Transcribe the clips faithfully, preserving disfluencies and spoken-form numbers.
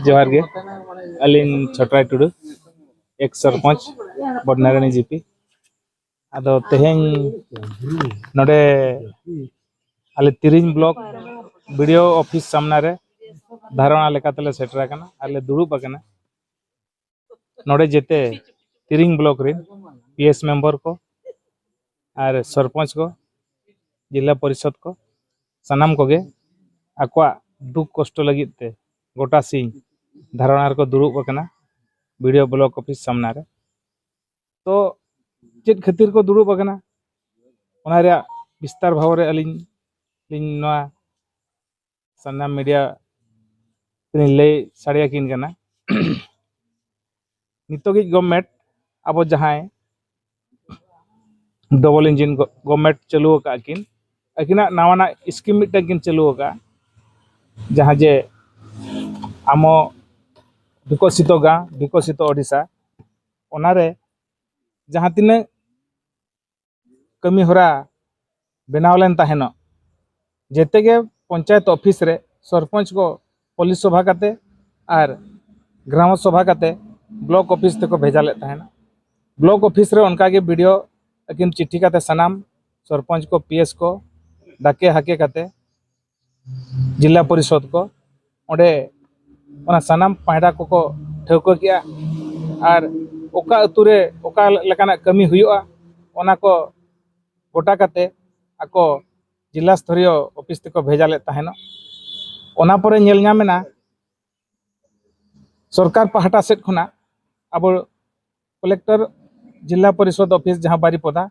ᱡᱚᱦᱟᱨ ᱜᱮ᱾ ᱟᱹᱞᱤᱧ ᱪᱷᱚᱴᱨᱟᱭ ᱴᱩᱰᱩ, ᱮᱠᱥ ᱥᱚᱨᱯᱚᱧᱪ, ᱵᱚᱰᱱᱟᱨᱟᱱᱤ ᱡᱤᱯᱤ᱾ ᱟᱫᱚ ᱛᱮᱦᱮᱧ ᱱᱚᱰᱮ ᱟᱞᱮ ᱛᱤᱨᱤᱧ ᱵᱞᱚᱠ ᱵᱤᱰᱤᱳ ᱚᱯᱷᱤᱥ ᱥᱟᱢᱱᱟ ᱨᱮ ᱫᱷᱟᱨᱚᱱᱟ ᱞᱮᱠᱟ ᱛᱮᱞᱮ ᱥᱮᱴᱮᱨ ᱟᱠᱟᱱᱟ ᱟᱨ ᱞᱮ ᱫᱩᱲᱩᱵ ᱟᱠᱟᱱᱟ᱾ ᱱᱚᱰᱮ ᱡᱮᱛᱮ ᱛᱤᱨᱤᱧ ᱵᱞᱚᱠ ᱨᱮᱱ ᱯᱤ ᱮᱥ ᱢᱮᱢᱵᱚᱨ ᱠᱚ ᱟᱨ ᱥᱚᱨᱯᱚᱧᱪ ᱠᱚ, ᱡᱤᱞᱟ ᱯᱚᱨᱤᱥᱚᱫᱽ ᱠᱚ, ᱥᱟᱱᱟᱢ ᱠᱚᱜᱮ ᱟᱠᱚᱣᱟᱜ ᱫᱩᱠ ᱠᱚᱥᱴᱚ ᱞᱟᱹᱜᱤᱫ ᱛᱮ ᱜᱚᱴᱟ ᱥᱤᱧ ᱫᱷᱟᱨᱚᱱᱟ ᱨᱮᱠᱚ ᱫᱩᱲᱩᱵ ᱟᱠᱟᱱᱟ ᱵᱤᱰᱤᱳ ᱵᱞᱚᱠ ᱚᱯᱷᱤᱥ ᱥᱟᱢᱱᱟ ᱨᱮ᱾ ᱛᱚ ᱪᱮᱫ ᱠᱷᱟᱹᱛᱤᱨ ᱠᱚ ᱫᱩᱲᱩᱵ ᱟᱠᱟᱱᱟ, ᱚᱱᱟ ᱨᱮᱭᱟᱜ ᱵᱤᱥᱛᱟᱨ ᱵᱷᱟᱵᱽ ᱨᱮ ᱟᱹᱞᱤᱧ ᱞᱤᱧ ᱱᱚᱣᱟ ᱥᱟᱱᱟᱢ ᱢᱤᱰᱤᱭᱟ ᱞᱤᱧ ᱞᱟᱹᱭ ᱥᱟᱰᱮᱭᱟᱠᱤᱱ ᱠᱟᱱᱟ᱾ ᱱᱤᱛᱚᱜᱤᱡ ᱜᱚᱵᱷᱢᱮᱱᱴ, ᱟᱵᱚ ᱡᱟᱦᱟᱸᱭ ᱰᱚᱵᱚᱞ ᱤᱧᱡᱤᱱ ᱜᱚᱵᱷᱢᱮᱱᱴ ᱪᱟᱹᱞᱩ ᱟᱠᱟᱫ ᱠᱤᱱ, ᱟᱹᱠᱤᱱᱟᱜ ᱱᱟᱣᱟᱱᱟᱜ ᱥᱠᱤᱢ ᱢᱤᱫᱴᱟᱝ ᱠᱤᱱ ᱪᱟᱹᱞᱩ ᱟᱠᱟᱫᱼᱟ, ᱡᱟᱦᱟᱸ ᱡᱮ ᱟᱢᱚ ᱵᱤᱠᱚᱥᱤᱛᱚ ᱜᱟᱸ ᱵᱤᱠᱚᱥᱤᱛᱚ ᱳᱰᱤᱥᱟ, ᱚᱱᱟᱨᱮ ᱡᱟᱦᱟᱸ ᱛᱤᱱᱟᱹᱜ ᱠᱟᱹᱢᱤ ᱦᱚᱨᱟ ᱵᱮᱱᱟᱣ ᱞᱮᱱ ᱛᱟᱦᱮᱱᱚᱜ, ᱡᱮᱛᱮ ᱜᱮ ᱯᱚᱧᱪᱟᱭᱮᱛ ᱚᱯᱷᱤᱥ ᱨᱮ ᱥᱚᱨᱯᱚᱧᱪ ᱠᱚ ᱯᱚᱞᱤᱥ ᱥᱚᱵᱷᱟ ᱠᱟᱛᱮ ᱟᱨ ᱜᱨᱟᱢ ᱥᱚᱵᱷᱟ ᱠᱟᱛᱮ ᱵᱞᱚᱠ ᱚᱯᱷᱤᱥ ᱛᱮᱠᱚ ᱵᱷᱮᱡᱟ ᱞᱮᱫ ᱛᱟᱦᱮᱱᱟ᱾ ᱵᱞᱚᱠ ᱚᱯᱷᱤᱥ ᱨᱮ ᱚᱱᱠᱟᱜᱮ ᱵᱤᱰᱤᱳ ᱟᱹᱠᱤᱱ ᱪᱤᱴᱷᱤ ᱠᱟᱛᱮ ᱥᱟᱱᱟᱢ ᱥᱚᱨᱯᱚᱧᱪ ᱠᱚ, ᱯᱤ ᱮᱥ ᱠᱚ, ᱰᱟᱠᱮ ᱦᱟᱠᱮ ᱠᱟᱛᱮ ᱡᱤᱞᱟ ᱯᱚᱨᱤᱥᱚᱫᱽ ᱠᱚ ᱚᱸᱰᱮ ᱚᱱᱟ ᱥᱟᱱᱟᱢ ᱯᱟᱦᱴᱟ ᱠᱚᱠᱚ ᱴᱷᱟᱹᱣᱠᱟᱹ ᱠᱮᱜᱼᱟ᱾ ᱟᱨ ᱚᱠᱟ ᱟᱹᱛᱩ ᱨᱮ ᱚᱠᱟ ᱞᱮᱠᱟᱱᱟᱜ ᱠᱟᱹᱢᱤ ᱦᱩᱭᱩᱜᱼᱟ, ᱚᱱᱟ ᱠᱚ ᱜᱚᱴᱟ ᱠᱟᱛᱮ ᱟᱠᱚ ᱡᱤᱞᱟ ᱥᱛᱚᱨᱤᱭᱚ ᱚᱯᱷᱤᱥ ᱛᱮᱠᱚ ᱵᱷᱮᱡᱟ ᱞᱮᱫ ᱛᱟᱦᱮᱱᱚᱜ᱾ ᱚᱱᱟ ᱯᱚᱨᱮ ᱧᱮᱞ ᱧᱟᱢ ᱮᱱᱟ, ᱥᱚᱨᱠᱟᱨ ᱯᱟᱦᱴᱟ ᱥᱮᱫ ᱠᱷᱚᱱᱟᱜ ᱟᱵᱚ ᱠᱚᱞᱮᱠᱴᱚᱨ, ᱡᱤᱞᱟ ᱯᱚᱨᱤᱥᱚᱫᱽ ᱚᱯᱷᱤᱥ ᱡᱟᱦᱟᱸ ᱵᱟᱨᱤᱯᱚᱫᱟ,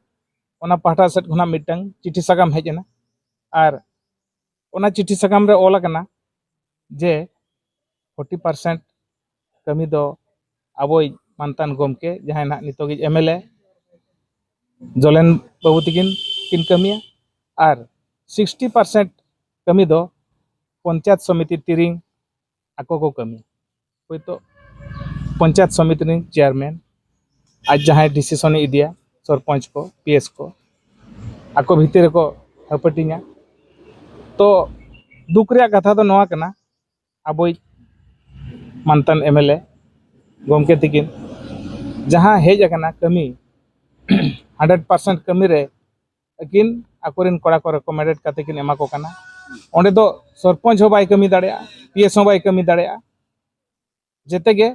ᱚᱱᱟ ᱯᱟᱦᱴᱟ ᱥᱮᱫ ᱠᱷᱚᱱᱟᱜ ᱢᱤᱫᱴᱟᱝ ᱪᱤᱴᱷᱤ ᱥᱟᱠᱟᱢ ᱦᱮᱡ ᱮᱱᱟ᱾ ᱟᱨ ᱚᱱᱟ ᱪᱤᱴᱷᱤ ᱥᱟᱠᱟᱢ ᱨᱮ ᱚᱞ ᱟᱠᱟᱱᱟ ᱡᱮ ᱯᱷᱳᱨᱴᱤ ᱯᱟᱨᱥᱮᱱᱴ ᱠᱟᱹᱢᱤ ᱫᱚ ᱟᱵᱚᱭᱤᱡ ᱢᱟᱱᱛᱟᱱ ᱜᱚᱢᱠᱮ, ᱡᱟᱦᱟᱸᱭ ᱱᱟᱦᱟᱜ ᱱᱤᱛᱚᱜᱤᱡ ᱮᱢ ᱮᱞ ᱮ ᱡᱚᱞᱮᱱ ᱵᱟᱹᱵᱩ ᱛᱤᱠᱤᱱ ᱠᱤᱱ ᱠᱟᱹᱢᱤᱭᱟ, ᱟᱨ ᱥᱤᱠᱥᱴᱤ ᱯᱟᱨᱥᱮᱱᱴ ᱠᱟᱹᱢᱤ ᱫᱚ ᱯᱚᱧᱪᱟᱭᱮᱛ ᱥᱚᱢᱤᱛᱤ ᱛᱤᱨᱤᱝ ᱟᱠᱚ ᱠᱚ ᱠᱟᱹᱢᱤᱭᱟ᱾ ᱦᱳᱭᱛᱳ ᱯᱚᱧᱪᱟᱭᱮᱛ ᱥᱚᱢᱤᱛᱤ ᱨᱮᱱ ᱪᱮᱭᱟᱨᱢᱮᱱ ᱟᱡ ᱡᱟᱦᱟᱸᱭ ᱰᱤᱥᱤᱥᱚᱱᱮ ᱤᱫᱤᱭᱟ, ᱥᱚᱨᱯᱚᱧᱪ ᱠᱚ, ᱯᱤ ᱮᱥ ᱠᱚ ᱟᱠᱚ ᱵᱷᱤᱛᱤᱨ ᱨᱮᱠᱚ ᱦᱟᱹᱯᱟᱹᱴᱤᱧᱟ᱾ ᱛᱚ ᱫᱩᱠ ᱨᱮᱭᱟᱜ ᱠᱟᱛᱷᱟ ᱫᱚ ᱱᱚᱣᱟ ᱠᱟᱱᱟ, ᱟᱵᱚᱭᱤᱡ ᱢᱟᱱᱛᱟᱱ ᱮᱢᱮᱞᱮ ᱜᱚᱢᱠᱮ ᱛᱤᱠᱤᱱ ᱡᱟᱦᱟᱸ ᱦᱮᱡ ᱟᱠᱟᱱᱟ ᱠᱟᱹᱢᱤ, ᱦᱟᱱᱰᱨᱮᱰ ᱯᱟᱨᱥᱮᱱᱴ ᱠᱟᱹᱢᱤ ᱨᱮ ᱟᱹᱠᱤᱱ ᱟᱠᱚᱨᱮᱱ ᱠᱚᱲᱟ ᱠᱚ ᱨᱮᱠᱚᱢᱮᱱᱰᱮᱰ ᱠᱟᱛᱮ ᱠᱤᱱ ᱮᱢᱟ ᱠᱚ ᱠᱟᱱᱟ᱾ ᱚᱸᱰᱮ ᱫᱚ ᱥᱚᱨᱯᱚᱧᱪ ᱦᱚᱸ ᱵᱟᱭ ᱠᱟᱹᱢᱤ ᱫᱟᱲᱮᱭᱟᱜᱼᱟ, ᱯᱤ ᱮᱥ ᱦᱚᱸ ᱵᱟᱭ ᱠᱟᱹᱢᱤ ᱫᱟᱲᱮᱭᱟᱜᱼᱟ, ᱡᱮᱛᱮ ᱜᱮ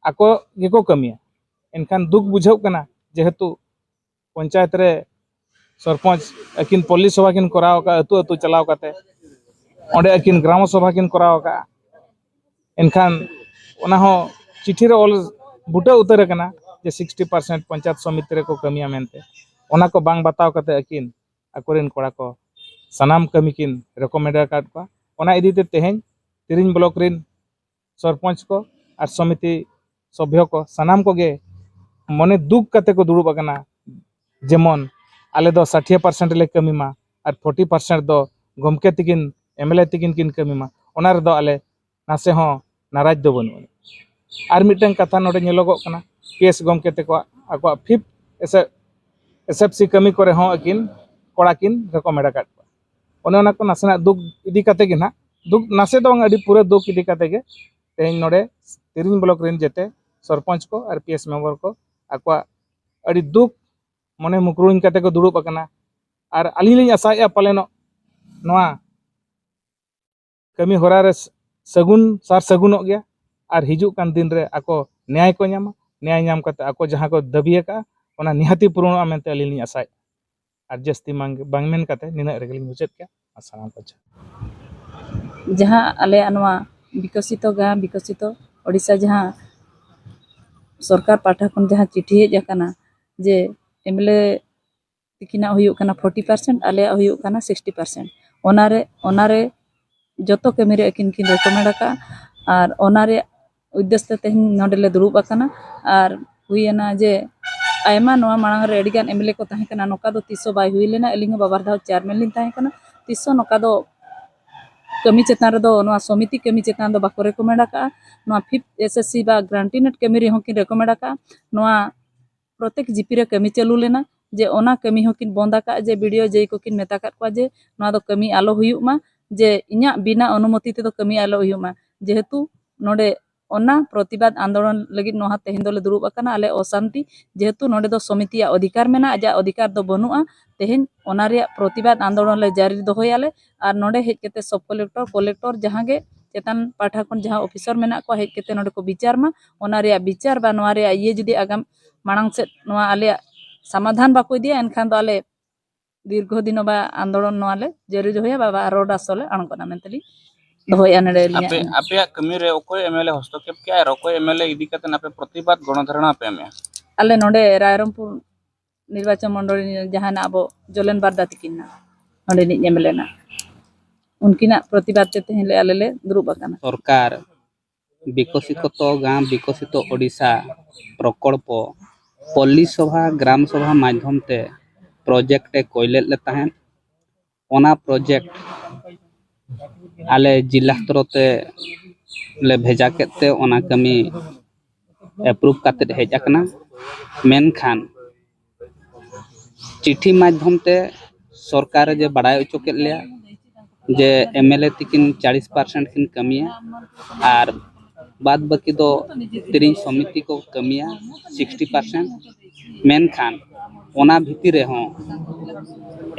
ᱟᱠᱚ ᱜᱮᱠᱚ ᱠᱟᱹᱢᱤᱭᱟ᱾ ᱮᱱᱠᱷᱟᱱ ᱫᱩᱠ ᱵᱩᱡᱷᱟᱹᱜ ᱠᱟᱱᱟ, ᱡᱮᱦᱮᱛᱩ ᱯᱚᱧᱪᱟᱭᱮᱛ ᱨᱮ ᱥᱚᱨᱯᱚᱧᱪ ᱟᱹᱠᱤᱱ ᱯᱚᱞᱞᱤ ᱥᱚᱵᱷᱟ ᱠᱤᱱ ᱠᱚᱨᱟᱣ ᱟᱠᱟᱫᱼᱟ, ᱟᱹᱛᱩ ᱟᱹᱛᱩ ᱪᱟᱞᱟᱣ ᱠᱟᱛᱮ ᱚᱸᱰᱮ ᱟᱹᱠᱤᱱ ᱜᱨᱟᱢᱚ ᱥᱚᱵᱷᱟ ᱠᱤᱱ ᱠᱚᱨᱟᱣ ᱟᱠᱟᱫᱼᱟ᱾ ᱮᱱᱠᱷᱟᱱ ᱚᱱᱟ ᱦᱚᱸ ᱪᱤᱴᱷᱤ ᱨᱮ ᱚᱞ ᱵᱩᱴᱟᱹ ᱩᱛᱟᱹᱨ ᱟᱠᱟᱱᱟ ᱡᱮ ᱥᱤᱠᱥᱴᱤ ᱯᱟᱨᱥᱮᱱᱴ ᱯᱚᱧᱪᱟᱭᱮᱛ ᱥᱚᱢᱤᱛᱤ ᱨᱮᱠᱚ ᱠᱟᱹᱢᱤᱭᱟ ᱢᱮᱱᱛᱮ᱾ ᱚᱱᱟ ᱠᱚ ᱵᱟᱝ ᱵᱟᱛᱟᱣ ᱠᱟᱛᱮ ᱟᱹᱠᱤᱱ ᱟᱠᱚᱨᱮᱱ ᱠᱚᱲᱟ ᱠᱚ ᱥᱟᱱᱟᱢ ᱠᱟᱹᱢᱤ ᱠᱤᱱ ᱨᱮᱠᱚᱢᱮᱱᱰ ᱟᱠᱟᱫ ᱠᱚᱣᱟ᱾ ᱚᱱᱟ ᱤᱫᱤ ᱛᱮ ᱛᱮᱦᱮᱧ ᱛᱤᱨᱤᱧ ᱵᱞᱚᱠ ᱨᱮᱱ ᱥᱚᱨᱯᱚᱧᱪ ᱠᱚ ᱟᱨ ᱥᱚᱢᱤᱛᱤ ᱥᱚᱵᱷᱭᱚ ᱠᱚ ᱥᱟᱱᱟᱢ ᱠᱚᱜᱮ ᱢᱚᱱᱮ ᱫᱩᱠ ᱠᱟᱛᱮ ᱠᱚ ᱫᱩᱲᱩᱵ ᱟᱠᱟᱱᱟ᱾ ᱡᱮᱢᱚᱱ ᱟᱞᱮ ᱫᱚ ᱥᱟᱴᱷᱤᱭᱟᱹ ᱯᱟᱨᱥᱮᱱᱴ ᱞᱮ ᱠᱟᱹᱢᱤ ᱢᱟ ᱟᱨ ᱯᱷᱳᱨᱴᱤ ᱯᱟᱨᱥᱮᱱᱴ ᱫᱚ ᱜᱚᱢᱠᱮ ᱛᱤᱠᱤᱱ, ᱮᱢ ᱮᱞ ᱮ ᱛᱤᱠᱤᱱ ᱠᱤᱱ ᱠᱟᱹᱢᱤ ᱢᱟ, ᱚᱱᱟ ᱨᱮᱫᱚ ᱟᱞᱮ ᱱᱟᱥᱮ ᱦᱚᱸ ᱱᱟᱨᱟᱡᱽ ᱫᱚ ᱵᱟᱹᱱᱩᱜ ᱟᱹᱱᱤᱡ᱾ ᱟᱨ ᱢᱤᱫᱴᱟᱝ ᱠᱟᱛᱷᱟ ᱱᱚᱰᱮ ᱧᱮᱞᱚᱜᱚᱜ ᱠᱟᱱᱟ, ᱯᱤ ᱮᱥ ᱜᱚᱢᱠᱮ ᱛᱟᱠᱚᱣᱟᱜ ᱟᱠᱚᱣᱟᱜ ᱯᱷᱤᱯᱛᱷ ᱮᱥ ᱮᱯᱷ ᱥᱤ ᱠᱟᱹᱢᱤ ᱠᱚᱨᱮ ᱦᱚᱸ ᱟᱹᱠᱤᱱ ᱠᱚᱲᱟ ᱠᱤᱱ ᱨᱮᱠᱚᱢᱮᱱᱰ ᱟᱠᱟᱫ ᱠᱚᱣᱟ᱾ ᱚᱱᱮ ᱚᱱᱟ ᱠᱚ ᱱᱟᱥᱮᱱᱟᱜ ᱫᱩᱠ ᱤᱫᱤ ᱠᱟᱛᱮ ᱜᱮ ᱱᱟᱦᱟᱜ, ᱫᱩᱠ ᱱᱟᱥᱮ ᱫᱚ ᱵᱟᱝ, ᱟᱹᱰᱤ ᱯᱩᱨᱟᱹ ᱫᱩᱠ ᱤᱫᱤ ᱠᱟᱛᱮ ᱜᱮ ᱛᱮᱦᱮᱧ ᱱᱚᱰᱮ ᱛᱤᱨᱤᱧ ᱵᱞᱚᱠ ᱨᱮᱱ ᱡᱮᱛᱮ ᱥᱚᱨᱯᱚᱧᱪ ᱠᱚ ᱟᱨ ᱯᱤ ᱮᱥ ᱢᱮᱢᱵᱟᱨ ᱠᱚ ᱟᱠᱚᱣᱟᱜ ᱟᱹᱰᱤ ᱫᱩᱠ ᱢᱚᱱᱮ ᱢᱩᱠᱨᱩᱧ ᱠᱟᱛᱮ ᱠᱚ ᱫᱩᱲᱩᱵ ᱟᱠᱟᱱᱟ᱾ ᱟᱨ ᱟᱹᱞᱤᱧ ᱞᱤᱧ ᱟᱥᱟᱭᱮᱫᱼᱟ ᱯᱟᱞᱮᱱᱚᱜ ᱱᱚᱣᱟ ᱠᱟᱹᱢᱤ ᱦᱚᱨᱟ ᱨᱮ ᱥᱟᱹᱜᱩᱱ ᱥᱟᱨ ᱥᱟᱹᱜᱩᱱᱚᱜ ᱜᱮᱭᱟ ᱟᱨ ᱦᱤᱡᱩᱜ ᱠᱟᱱ ᱫᱤᱱ ᱨᱮ ᱟᱠᱚ ᱱᱮᱭᱟᱭ ᱠᱚ ᱧᱟᱢᱟ᱾ ᱱᱮᱭᱟᱭ ᱧᱟᱢ ᱠᱟᱛᱮ ᱟᱠᱚ ᱡᱟᱦᱟᱸ ᱠᱚ ᱫᱟᱹᱵᱤ ᱟᱠᱟᱫᱼᱟ, ᱚᱱᱟ ᱱᱤᱦᱟᱹᱛᱤ ᱯᱩᱨᱚᱱᱚᱜᱼᱟ ᱢᱮᱱᱛᱮ ᱟᱹᱞᱤᱧ ᱞᱤᱧ ᱟᱥᱟᱭᱮᱫᱼᱟ᱾ ᱟᱨ ᱡᱟᱹᱥᱛᱤ ᱵᱟᱝ, ᱵᱟᱝ ᱢᱮᱱ ᱠᱟᱛᱮ ᱱᱤᱱᱟᱹᱜ ᱨᱮᱜᱮ ᱞᱤᱧ ᱢᱩᱪᱟᱹᱫ ᱠᱮᱫᱼᱟ᱾ ᱟᱨ ᱥᱟᱱᱟᱢ ᱠᱚ ᱡᱚᱦᱟᱨ᱾ ᱡᱟᱦᱟᱸ ᱟᱞᱮᱭᱟᱜ ᱱᱚᱣᱟ ᱵᱤᱠᱚᱥᱤᱛᱚ ᱜᱟᱶ, ᱵᱤᱠᱚᱥᱤᱛᱚ ᱳᱰᱤᱥᱟ ᱡᱟᱦᱟᱸ ᱥᱚᱨᱠᱟᱨ ᱯᱟᱦᱴᱟ ᱠᱷᱚᱱ ᱡᱟᱦᱟᱸ ᱪᱤᱴᱷᱤ ᱦᱮᱡ ᱟᱠᱟᱱᱟ ᱡᱮ ᱮᱢ ᱮᱞ ᱮ ᱛᱤᱠᱤᱱᱟᱜ ᱦᱩᱭᱩᱜ ᱠᱟᱱᱟ ᱯᱷᱳᱨᱴᱤ ᱯᱟᱨᱥᱮᱱᱴ, ᱟᱞᱮᱭᱟᱜ ᱦᱩᱭᱩᱜ ᱠᱟᱱᱟ ᱥᱤᱠᱥᱴᱤ ᱯᱟᱨᱥᱮᱱᱴ᱾ ᱚᱱᱟᱨᱮ, ᱚᱱᱟᱨᱮ ᱡᱚᱛᱚ ᱠᱟᱹᱢᱤ ᱨᱮ ᱟᱹᱠᱤᱱ ᱠᱤᱱ ᱨᱮᱠᱚᱢᱮᱱᱰ ᱟᱠᱟᱫᱼᱟ᱾ ᱟᱨ ᱚᱱᱟ ᱨᱮᱭᱟᱜ ᱩᱫᱽᱫᱮᱥ ᱛᱮ ᱛᱮᱦᱮᱧ ᱱᱚᱰᱮ ᱞᱮ ᱫᱩᱲᱩᱵ ᱟᱠᱟᱱᱟ᱾ ᱟᱨ ᱦᱩᱭᱮᱱᱟ ᱡᱮ ᱟᱭᱢᱟ ᱱᱚᱣᱟ ᱢᱟᱲᱟᱝ ᱨᱮ ᱟᱹᱰᱤᱜᱟᱱ ᱮᱢ ᱮᱞ ᱮ ᱠᱚ ᱛᱟᱦᱮᱸ ᱠᱟᱱᱟ, ᱱᱚᱝᱠᱟ ᱫᱚ ᱛᱤᱥ ᱦᱚᱸ ᱵᱟᱭ ᱦᱩᱭ ᱞᱮᱱᱟ᱾ ᱟᱹᱞᱤᱧ ᱦᱚᱸ ᱵᱟᱵᱟᱨ ᱫᱷᱟᱣ ᱪᱮᱭᱟᱨᱢᱮᱱ ᱞᱤᱧ ᱛᱟᱦᱮᱸ ᱠᱟᱱᱟ, ᱛᱤᱥ ᱦᱚᱸ ᱱᱚᱝᱠᱟ ᱫᱚ ᱠᱟᱹᱢᱤ ᱪᱮᱛᱟᱱ ᱨᱮᱫᱚ, ᱱᱚᱣᱟ ᱥᱚᱢᱤᱛᱤ ᱠᱟᱹᱢᱤ ᱪᱮᱛᱟᱱ ᱫᱚ ᱵᱟᱠᱚ ᱨᱮᱠᱚᱢᱮᱱᱰ ᱟᱠᱟᱫᱼᱟ᱾ ᱱᱚᱣᱟ ᱯᱷᱤᱯᱛᱷ ᱮᱥ ᱮᱥ ᱥᱤ ᱵᱟ ᱜᱨᱟᱱᱴᱤᱱᱮᱰ ᱠᱟᱹᱢᱤ ᱨᱮᱦᱚᱸ ᱠᱤᱱ ᱨᱮᱠᱚᱢᱮᱱᱰ ᱟᱠᱟᱫᱼᱟ᱾ ᱱᱚᱣᱟ ᱯᱨᱚᱛᱮᱠ ᱡᱤᱯᱤ ᱨᱮ ᱠᱟᱹᱢᱤ ᱪᱟᱹᱞᱩ ᱞᱮᱱᱟ, ᱡᱮ ᱚᱱᱟ ᱠᱟᱹᱢᱤ ᱦᱚᱸᱠᱤᱱ ᱵᱚᱱᱫ ᱟᱠᱟᱫᱼᱟ, ᱡᱮ ᱵᱤ ᱰᱤ ᱳ ᱡᱮ ᱤ ᱠᱚᱠᱤᱱ ᱢᱮᱛᱟ ᱠᱟᱫ ᱠᱚᱣᱟ ᱡᱮ ᱱᱚᱣᱟ ᱫᱚ ᱠᱟᱹᱢᱤ ᱟᱞᱚ ᱦᱩᱭᱩᱜ ᱢᱟ, ᱡᱮ ᱤᱧᱟᱹᱜ ᱵᱤᱱᱟ ᱚᱱᱩᱢᱚᱛᱤ ᱛᱮᱫᱚ ᱠᱟᱹᱢᱤ ᱟᱞᱚ ᱦᱩᱭᱩᱜ ᱢᱟ᱾ ᱡᱮᱦᱮᱛᱩ ᱱᱚᱰᱮ ᱚᱱᱟ ᱯᱨᱚᱛᱤᱵᱟᱫ ᱟᱱᱫᱳᱞᱚᱱ ᱞᱟᱹᱜᱤᱫ ᱱᱚᱣᱟ ᱛᱮᱦᱮᱧ ᱫᱚᱞᱮ ᱫᱩᱲᱩᱵ ᱟᱠᱟᱱᱟ᱾ ᱟᱞᱮ ᱚᱥᱟᱱᱛᱤ, ᱡᱮᱦᱮᱛᱩ ᱱᱚᱰᱮ ᱫᱚ ᱥᱚᱢᱤᱛᱤᱭᱟᱜ ᱚᱫᱷᱤᱠᱟᱨ ᱢᱮᱱᱟᱜᱼᱟ, ᱟᱡᱟᱜ ᱚᱫᱷᱤᱠᱟᱨ ᱫᱚ ᱵᱟᱹᱱᱩᱜᱼᱟ᱾ ᱛᱮᱦᱮᱧ ᱚᱱᱟ ᱨᱮᱭᱟᱜ ᱯᱨᱚᱛᱤᱵᱟᱫ ᱟᱱᱫᱳᱞᱚᱱ ᱞᱮ ᱡᱟᱹᱨᱤ ᱫᱚᱦᱚᱭᱟᱞᱮ᱾ ᱟᱨ ᱱᱚᱰᱮ ᱦᱮᱡ ᱠᱟᱛᱮ ᱥᱚᱵ ᱠᱚᱞᱮᱠᱴᱚᱨ, ᱠᱚᱞᱮᱠᱴᱚᱨ ᱡᱟᱦᱟᱸ ᱜᱮ ᱪᱮᱛᱟᱱ ᱯᱟᱦᱴᱟ ᱠᱷᱚᱱ ᱡᱟᱦᱟᱸ ᱚᱯᱷᱤᱥᱟᱨ ᱢᱮᱱᱟᱜ ᱠᱚᱣᱟ, ᱦᱮᱡ ᱠᱟᱛᱮ ᱱᱚᱰᱮ ᱠᱚ ᱵᱤᱪᱟᱨ ᱢᱟ᱾ ᱚᱱᱟ ᱨᱮᱭᱟᱜ ᱵᱤᱪᱟᱨ ᱵᱟ ᱱᱚᱣᱟ ᱨᱮᱭᱟᱜ ᱤᱭᱟᱹ ᱡᱩᱫᱤ ᱟᱜᱟᱢ ᱢᱟᱲᱟᱝ ᱥᱮᱫ ᱱᱚᱣᱟ ᱟᱞᱮᱭᱟᱜ ᱥᱚᱢᱟᱫᱷᱟᱱ ᱵᱟᱠᱚ ᱤᱫᱤᱭᱟ, ᱮᱱᱠᱷᱟᱱ ᱫᱚ ᱟᱞᱮ ᱫᱤᱨᱜᱷᱚ ᱫᱤᱱ ᱵᱟ ᱟᱱᱫᱳᱞᱚᱱ ᱱᱚᱣᱟ ᱞᱮ ᱡᱟᱹᱨᱤ ᱫᱚᱦᱚᱭᱟ ᱵᱟ, ᱵᱟ ᱨᱳᱰ ᱟᱥᱚ ᱞᱮ ᱟᱬᱜᱚᱱᱟ ᱢᱮᱱᱛᱮ ᱞᱤᱧ ᱫᱚᱦᱚᱭᱟ ᱱᱚᱰᱮ ᱟᱹᱞᱤᱧᱟᱜ ᱟᱯᱮ ᱢᱮᱱ᱾ ᱟᱯᱮᱭᱟᱜ ᱠᱟᱹᱢᱤ ᱨᱮ ᱚᱠᱚᱭ ᱮᱢᱮᱞᱮ ᱦᱚᱥᱛᱚᱠᱷᱮᱯ ᱠᱮᱜᱼᱟ ᱟᱨ ᱚᱠᱚᱭ ᱮᱢᱮᱞᱮ ᱤᱫᱤ ᱠᱟᱛᱮ ᱟᱯᱮ ᱯᱨᱚᱛᱤᱵᱟᱫ ᱜᱚᱬᱚᱫᱷᱟᱨᱱᱟ ᱯᱮ ᱮᱢᱮᱜᱼᱟ? ᱟᱞᱮ ᱱᱚᱰᱮ ᱨᱟᱭᱨᱚᱝᱯᱩᱨ ᱱᱤᱨᱵᱟᱪᱚᱱ ᱢᱚᱱᱰᱚᱞ ᱨᱤᱱᱤᱡ ᱡᱟᱦᱟᱸ ᱱᱟᱜ ᱟᱵᱚ ᱡᱚᱞᱮᱱ ᱵᱟᱨᱫᱟ ᱛᱤᱠᱤᱱ ᱱᱟᱜ ᱱᱚᱰᱮᱱᱤᱡ ᱮᱢᱮᱞᱮ ᱱᱟᱜ, ᱩᱱᱠᱤᱱᱟᱜ ᱯᱨᱚᱛᱤᱵᱟᱫ ᱛᱮ ᱛᱮᱦᱮᱧ ᱞᱮ ᱟᱞᱮ ᱞᱮ ᱫᱩᱲᱩᱵ ᱟᱠᱟᱱᱟ᱾ ᱥᱚᱨᱠᱟᱨ ᱵᱤᱠᱚᱥᱤᱛᱚ ᱜᱟᱢ ᱵᱤᱠᱚᱥᱤᱛᱚ ᱳᱰᱤᱥᱟ ᱯᱨᱚᱠᱚᱞᱯᱚ ᱯᱚᱞᱞᱤ ᱥᱚᱵᱷᱟ, ᱜᱨᱟᱢ ᱥᱚᱵᱷᱟ ᱢᱟᱫᱽᱫᱷᱚᱢ ᱛᱮ ᱯᱨᱚᱡᱮᱠᱴ ᱮ ᱠᱚᱭ ᱞᱮᱫ ᱞᱮ ᱛᱟᱦᱮᱸᱫ᱾ ᱚᱱᱟ ᱯᱨᱚᱡᱮᱠᱴ ᱟᱞᱮ ᱡᱤᱞᱟ ᱥᱛᱚᱨ ᱛᱮ ᱞᱮ ᱵᱷᱮᱡᱟ ᱠᱮᱫ ᱛᱮ ᱚᱱᱟ ᱠᱟᱹᱢᱤ ᱮᱯᱨᱩᱵᱷ ᱠᱟᱛᱮᱫ ᱦᱮᱡ ᱟᱠᱟᱱᱟ᱾ ᱢᱮᱱᱠᱷᱟᱱ ᱪᱤᱴᱷᱤ ᱢᱟᱫᱽᱫᱷᱚᱢ ᱛᱮ ᱥᱚᱨᱠᱟᱨᱮ ᱡᱮ ᱵᱟᱲᱟᱭ ᱦᱚᱪᱚ ᱠᱮᱫ ᱞᱮᱭᱟ ᱡᱮ ᱮᱢᱮᱞᱮ ᱛᱤᱠᱤᱱ ᱪᱟᱞᱤᱥ ᱯᱟᱨᱥᱮᱱᱴ ᱠᱤᱱ ᱠᱟᱹᱢᱤᱭᱟ ᱟᱨ ᱵᱟᱫ ᱵᱟᱹᱠᱤ ᱫᱚ ᱛᱤᱨᱤᱧ ᱥᱚᱢᱤᱛᱤ ᱠᱚ ᱠᱟᱹᱢᱤᱭᱟ ᱥᱤᱠᱥᱴᱤ ᱯᱟᱨᱥᱮᱱᱴ᱾ ᱢᱮᱱᱠᱷᱟᱱ ᱚᱱᱟ ᱵᱷᱤᱛᱤᱨ ᱨᱮᱦᱚᱸ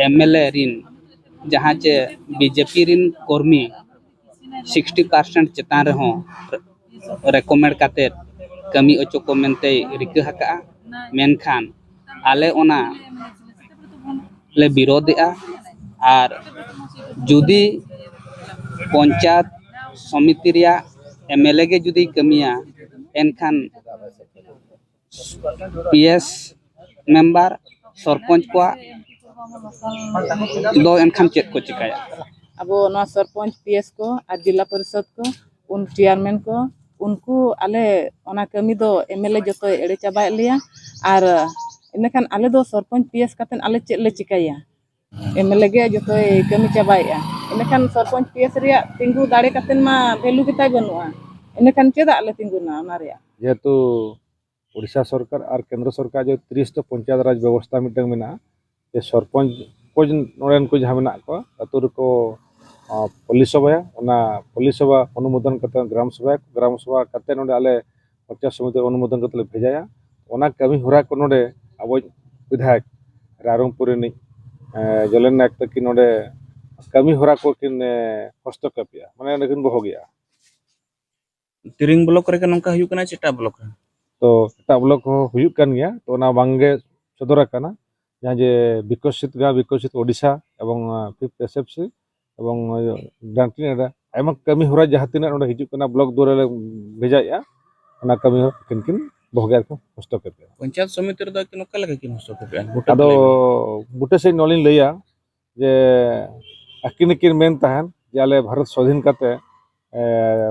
ᱮᱢᱮᱞᱮ ᱨᱤᱱ ᱡᱟᱦᱟᱸ ᱪᱮ ᱵᱤᱡᱮᱯᱤ ᱨᱤᱱ ᱠᱚᱨᱢᱤ ᱥᱤᱠᱥᱴᱤ ᱯᱟᱨᱥᱮᱱᱴ ᱪᱮᱛᱟᱱ ᱨᱮᱦᱚᱸ ᱨᱮᱠᱚᱢᱮᱱᱰ ᱠᱟᱛᱮᱫ ᱠᱟᱹᱢᱤ ᱚᱪᱚ ᱠᱚ ᱢᱮᱱᱛᱮᱭ ᱨᱤᱠᱟᱹ ᱟᱠᱟᱫᱼᱟ᱾ ᱢᱮᱱᱠᱷᱟᱱ ᱟᱞᱮ ᱚᱱᱟ ᱞᱮ ᱵᱤᱨᱳᱫᱷᱮᱜᱼᱟ᱾ ᱟᱨ ᱡᱩᱫᱤ ᱯᱚᱧᱪᱟᱭᱮᱛ ᱥᱚᱢᱤᱛᱤ ᱨᱮᱭᱟᱜ ᱮᱢᱮᱞᱮ ᱜᱮ ᱡᱩᱫᱤᱭ ᱠᱟᱹᱢᱤᱭᱟ, ᱮᱱᱠᱷᱟᱱ ᱯᱤ ᱮᱥ ᱢᱮᱢᱵᱟᱨ, ᱥᱚᱨᱯᱚᱧᱪ ᱠᱚᱣᱟᱜ ᱫᱚ ᱮᱱᱠᱷᱟᱱ ᱪᱮᱫ ᱠᱚ ᱪᱤᱠᱟᱹᱭᱟ? ᱟᱵᱚ ᱱᱚᱣᱟ ᱥᱚᱨᱯᱚᱧᱪ, ᱯᱤ ᱮᱥ ᱠᱚ ᱟᱨ ᱡᱤᱞᱟ ᱯᱚᱨᱤᱥᱚᱫᱽ ᱠᱚ, ᱩᱱ ᱪᱮᱭᱟᱨᱢᱮᱱ ᱠᱚ, ᱩᱱᱠᱩ ᱟᱞᱮ ᱚᱱᱟ ᱠᱟᱹᱢᱤ ᱫᱚ ᱮᱢᱮᱞᱮ ᱡᱚᱛᱚᱭ ᱮᱲᱮ ᱪᱟᱵᱟᱭᱮᱫ ᱞᱮᱭᱟ᱾ ᱟᱨ ᱤᱱᱟᱹᱠᱷᱟᱱ ᱟᱞᱮ ᱫᱚ ᱥᱚᱨᱯᱚᱧᱪ, ᱯᱤ ᱮᱥ ᱠᱟᱛᱮᱫ ᱟᱞᱮ ᱪᱮᱫ ᱞᱮ ᱪᱤᱠᱟᱹᱭᱟ? ᱮᱢᱮᱞᱮ ᱜᱮ ᱡᱚᱛᱚᱭ ᱠᱟᱹᱢᱤ ᱪᱟᱵᱟᱭᱮᱫᱼᱟ᱾ ᱤᱱᱟᱹᱠᱷᱟᱱ ᱥᱚᱨᱯᱚᱧᱪ, ᱯᱤ ᱮᱥ ᱨᱮᱭᱟᱜ ᱛᱤᱸᱜᱩ ᱫᱟᱲᱮ ᱠᱟᱛᱮᱫ ᱢᱟ ᱵᱷᱮᱞᱩ ᱜᱮᱛᱟᱭ ᱵᱟᱹᱱᱩᱜᱼᱟ᱾ ᱤᱱᱟᱹᱠᱷᱟᱱ ᱪᱮᱫᱟᱜ ᱞᱮ ᱛᱤᱸᱜᱩᱱᱟ ᱚᱱᱟ ᱨᱮᱭᱟᱜ? ᱡᱮᱦᱮᱛᱩ ᱳᱰᱤᱥᱟ ᱥᱚᱨᱠᱟᱨ ᱟᱨ ᱠᱮᱱᱫᱨᱚ ᱥᱚᱨᱠᱟᱨ ᱡᱮ ᱛᱤᱨᱤᱥ ᱴᱟ ᱯᱚᱧᱪᱟᱭᱮᱛ ᱨᱟᱡᱽ ᱵᱮᱵᱚᱥᱛᱷᱟ ᱢᱤᱫᱴᱟᱝ ᱢᱮᱱᱟᱜᱼᱟ, ᱡᱮ ᱥᱚᱨᱯᱚᱧᱪ ᱠᱚ ᱱᱚᱰᱮᱱ ᱠᱚ ᱡᱟᱦᱟᱸ ᱢᱮᱱᱟᱜ ᱠᱚᱣᱟ ᱟᱹᱛᱩ ᱨᱮᱠᱚ ᱯᱚᱞᱞᱤ ᱥᱚᱵᱷᱟᱭᱟ, ᱚᱱᱟ ᱯᱚᱞᱞᱤ ᱥᱚᱵᱷᱟ ᱚᱱᱩᱢᱳᱫᱚᱱ ᱠᱟᱛᱮ ᱜᱨᱟᱢ ᱥᱚᱵᱷᱟ, ᱜᱨᱟᱢ ᱥᱚᱵᱷᱟ ᱠᱟᱛᱮ ᱱᱚᱰᱮ ᱟᱞᱮ ᱯᱚᱧᱪᱟᱭᱮᱛ ᱥᱚᱢᱤᱛᱤ ᱨᱮ ᱚᱱᱩᱢᱳᱫᱚᱱ ᱠᱟᱛᱮ ᱞᱮ ᱵᱷᱮᱡᱟᱭᱟ᱾ ᱚᱱᱟ ᱠᱟᱹᱢᱤ ᱦᱚᱨᱟ ᱠᱚ ᱱᱚᱰᱮ ᱟᱵᱚ ᱵᱤᱫᱷᱟᱭᱚᱠ ᱨᱟᱭᱨᱚᱝᱯᱩᱨ ᱨᱤᱱᱤᱡ ᱡᱚᱞᱮᱱ ᱱᱟᱭᱮᱠ ᱛᱟᱹᱠᱤᱱ ᱱᱚᱰᱮ ᱠᱟᱹᱢᱤ ᱦᱚᱨᱟ ᱠᱚ ᱠᱤᱱ ᱦᱚᱥᱛᱚᱠᱷᱮᱯᱮᱜᱼᱟ, ᱢᱟᱱᱮ ᱱᱚᱰᱮ ᱠᱤᱱ ᱵᱚᱦᱚᱜᱮᱜᱼᱟ᱾ ᱛᱤᱨᱤᱝ ᱵᱞᱚᱠ ᱨᱮᱜᱮ ᱱᱚᱝᱠᱟ ᱦᱩᱭᱩᱜ ᱠᱟᱱᱟ ᱥᱮ ᱮᱴᱟᱜ ᱵᱞᱚᱠ ᱨᱮ? ᱛᱚ ᱮᱴᱟᱜ ᱵᱞᱚᱠ ᱦᱚᱸ ᱦᱩᱭᱩᱜ ᱠᱟᱱ ᱜᱮᱭᱟ, ᱛᱚ ᱚᱱᱟ ᱵᱟᱝᱜᱮ ᱥᱚᱫᱚᱨ ᱟᱠᱟᱱᱟ᱾ ᱡᱟᱦᱟᱸ ᱡᱮ ᱵᱤᱠᱚᱥᱤᱛ ᱜᱟᱶ, ᱵᱤᱠᱚᱥᱤᱛ ᱳᱰᱤᱥᱟ ᱮᱵᱚᱝ ᱯᱷᱤᱯᱛᱷ ᱮᱥ ᱮᱯᱷ ᱥᱤ ᱮᱵᱚᱝ ᱰᱟᱱᱴᱤᱱ ᱮᱰᱟ ᱟᱭᱢᱟ ᱠᱟᱹᱢᱤ ᱦᱚᱨᱟ ᱡᱟᱦᱟᱸ ᱛᱤᱱᱟᱹᱜ ᱱᱚᱰᱮ ᱦᱤᱡᱩᱜ ᱠᱟᱱᱟ, ᱵᱞᱚᱠ ᱫᱩᱣᱟᱹᱨ ᱨᱮ ᱞᱮ ᱵᱷᱮᱡᱟᱭᱮᱫᱼᱟ, ᱚᱱᱟ ᱠᱟᱹᱢᱤ ᱦᱚᱨᱟ ᱠᱤᱱ ᱠᱤᱱ ᱵᱚᱦᱚᱜᱮ ᱟᱨᱠᱤ ᱦᱚᱥᱛᱚᱠᱷᱮᱯᱮᱜᱼᱟ᱾ ᱯᱚᱧᱪᱟᱭᱮᱛ ᱥᱚᱢᱤᱛᱤ ᱨᱮᱫᱚ ᱟᱹᱠᱤᱱ ᱚᱠᱟ ᱞᱮᱠᱟ ᱠᱤᱱ ᱦᱚᱥᱛᱚᱠᱷᱮᱯᱮᱜᱼᱟ? ᱜᱚᱴᱟ ᱟᱫᱚ ᱞᱟᱹᱭ ᱵᱤᱱ᱾ ᱵᱩᱴᱟᱹ ᱥᱮᱫ ᱱᱚᱣᱟ ᱞᱤᱧ ᱞᱟᱹᱭᱟ ᱡᱮ ᱟᱹᱠᱤᱱ ᱠᱤᱱ ᱢᱮᱱ ᱛᱟᱦᱮᱸᱱ ᱡᱮ ᱟᱞᱮ ᱵᱷᱟᱨᱚᱛ ᱥᱟᱹᱫᱷᱤᱱ ᱠᱟᱛᱮ, ᱮ,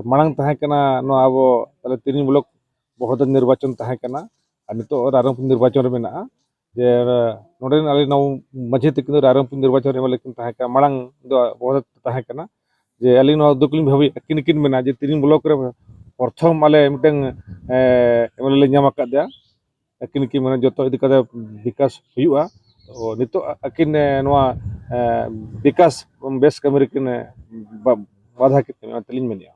ᱢᱟᱲᱟᱝ ᱛᱟᱦᱮᱸ ᱠᱟᱱᱟ ᱱᱚᱣᱟ ᱟᱵᱚ ᱛᱟᱦᱞᱮ ᱛᱤᱨᱤᱝ ᱵᱞᱚᱠ ᱵᱚᱦᱚᱫ ᱱᱤᱨᱵᱟᱪᱚᱱ ᱛᱟᱦᱮᱸ ᱠᱟᱱᱟ, ᱟᱨ ᱱᱤᱛᱚᱜ ᱨᱟᱭᱨᱚᱝᱯᱩᱨ ᱱᱤᱨᱵᱟᱪᱚᱱ ᱨᱮ ᱢᱮᱱᱟᱜᱼᱟ᱾ ᱡᱮ ᱱᱚᱰᱮ ᱨᱮᱱ ᱟᱞᱮ ᱱᱚᱣᱟ ᱢᱟᱹᱡᱷᱤ ᱛᱟᱹᱠᱤᱱ ᱫᱚ ᱨᱟᱭᱨᱚᱝᱯᱩᱨ ᱱᱤᱨᱵᱟᱪᱚᱱ ᱨᱮ ᱮᱢ ᱞᱮᱠᱤᱱ ᱛᱟᱦᱮᱸ ᱠᱟᱱᱟ, ᱢᱟᱲᱟᱝ ᱫᱚ ᱵᱚᱦᱚᱫ ᱛᱟᱦᱮᱸ ᱠᱟᱱᱟ᱾ ᱡᱮ ᱟᱹᱞᱤᱧ ᱱᱚᱣᱟ ᱫᱩᱠ ᱞᱤᱧ ᱵᱷᱟᱹᱵᱤᱭᱮᱫ, ᱟᱹᱠᱤᱱ ᱠᱤᱱ ᱢᱮᱱᱟ ᱡᱮ ᱛᱤᱨᱤᱝ ᱵᱞᱚᱠ ᱨᱮ ᱯᱨᱚᱛᱷᱚᱢ ᱟᱞᱮ ᱢᱤᱫᱴᱟᱝ, ᱮ, ᱮᱢ ᱮᱞ ᱮ ᱞᱮ ᱧᱟᱢ ᱟᱠᱟᱫᱮᱭᱟ, ᱟᱹᱠᱤᱱ ᱠᱤᱱ ᱢᱮᱱᱟ ᱡᱚᱛᱚ ᱤᱫᱤ ᱠᱟᱛᱮ ᱵᱤᱠᱟᱥ ᱦᱩᱭᱩᱜᱼᱟ᱾ ᱛᱚ ᱱᱤᱛᱚᱜ ᱟᱹᱠᱤᱱ, ᱮ, ᱱᱚᱣᱟ, ᱮ, ᱵᱤᱠᱟᱥ ᱵᱮᱥ ᱠᱟᱹᱢᱤ ᱨᱮᱠᱤᱱ, ᱮ, ᱵᱟ-, ᱵᱟᱫᱷᱟ ᱠᱤᱱ ᱮᱢᱟ, ᱛᱮᱞᱤᱧ ᱢᱮᱱᱮᱫᱼᱟ᱾